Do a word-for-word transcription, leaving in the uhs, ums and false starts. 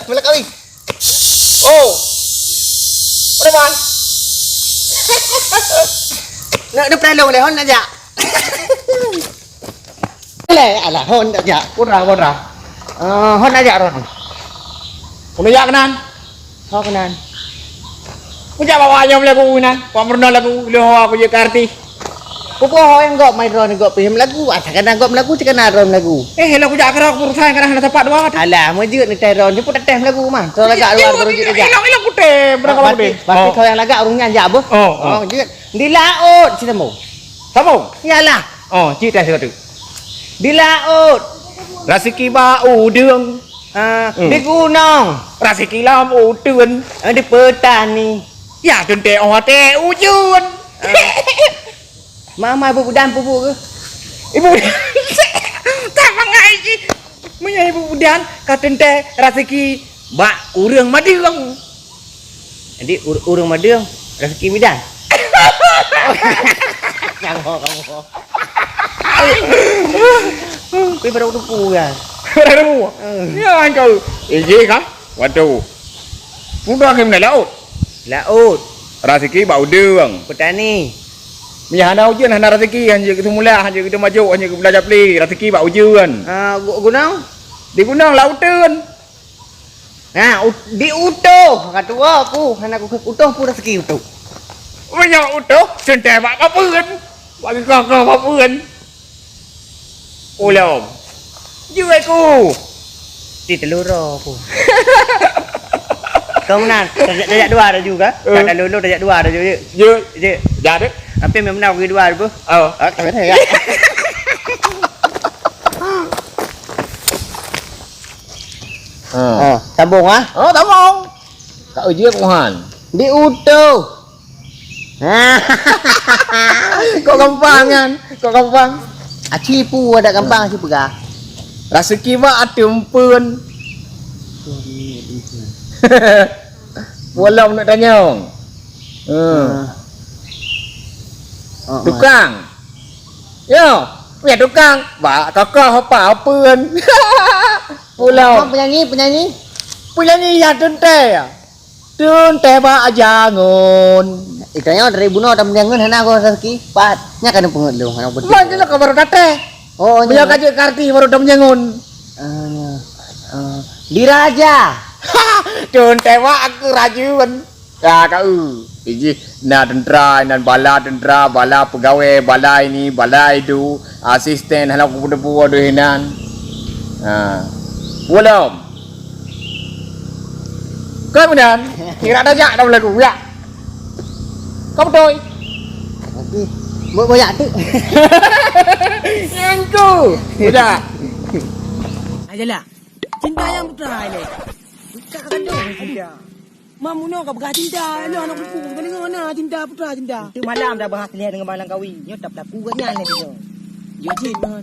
Sebelah kawin. Oh. Udah, Bang. Nak, nak peralong leh, hon nak jak. Leh, alah, hon nak jak. Pura, pura. Ah, hon nak jak, Ron. Udah jak keunan. Ho keunan. Kujak bawa nyoe lagu inan. Pak Murno lagu, leuho aku jeuet keu artis. Peue ho nyang gob mai droe gob pih meulagu. Asa kana gob meulagu, cit kana droe meulagu. Eh, lôn kujak keudroe, urusan kana hana teumpat dua. Alah, meujeuet ni teh droe, jeuet peuteuteh meulagu mah. Droe lagak luwa baru jeuet lagak. Ilong, ilong putih, berapa putih? Berarti kau yang lagak ureueng nyan jak beuh. Oh, oh. Jeuet. Di laôt, cit sambung. Sambung? Yalah. Oh, cit teh satu. Di laôt. Raseuki bak udeueng. Ah, hmm. Di gunong. Raseuki lam uteuen. Ah, di petani. Ya, teuntée óh watée ujeuen. Ah. Mama ibu budan pupuk ke? Ibu budan. Tak mangai ji. Meunyo ibu budan ka teuntée raseuki bak ureueng madeueng. Jadi ur-, ureueng madeueng raseuki midan. Kamoe, kamoe. Kui baru tupu kan. Baru tupu? Hmm. Ya, engkau. Eh, je kah? Waduh. Mudah ke mana laôt? Laôt. Raseuki bak udeueng. Petani. Meunyo hana ujeuen, hana raseuki, hanjeuet keu seumula, hanjeuet keu teumajok, hanjeuet keu beulanja ple, raseuki bak ujeuen. Ah, gu-, gunong? Di gunong, lauteuen. Nah, u-, di utoh, ka tuwoe ku, hana ku utoh pun raseuki utoh. Meunyo utoh, teuntée bak papeuen. Bak keukoh-koh papeuen. Ulom. Jeuet ku. Di teluro ku. Kau meunan, tajak, tajak dua laju ka? Eh. Tak lalu-lalu tajak dua laju, jeuet. Jeuet. Jeuet. Jadi? Hampir memang dua laju. Oh. Ah, tak ada ya. Ha. Ha, sambung ah. Oh, sambung. Kak ujeuen Tuhan. Di utoh. Kok gampang kan? Kok gampang? Aci pu ada gampang aci peugah. Raseuki bak ateueh empeuen. Walong nak tanyong. Ha. Ha. Oh, tukang. Yo, ya tukang. Bak kokoh apa apeun. Pulau. Abang penyanyi, penyanyi. Penyanyi ya teuntée ya. Teuntée bak jangon. Itu nyoe dari bunoe dan jangon hana go rezeki. Pat. Nya kan peungeut lôn hana beutôi. Lah, nyoe ka baru datang. Oh, nyoe. Punya kaji karti baru dong jangon. Ah, ya. Ah, diraja. Teuntée bak aku rajeuen. Ya, kau. Ijih na teuntera, nan bala teuntera, bala peugawée, bala ini, bala itu, asisten, hana kupeuteupeue deh nan. Ha. Ulom. Kau meunan, kira dah jak dah lagu, ya. Kau beutôi. Okey. Buat banyak tu. Nyangku. Udah. Ajalah. Cinta yang putra ini. Buka kandung cinta. Mamuno ka peugah cinta, nyoe aneuk kuku, keuneuk na cinta, putra cinta. Itu malam dah bahas leh dengan Bang Langkawi. Nyoe tak pelaku kat nyan lagi nyoe. Yo cit, man.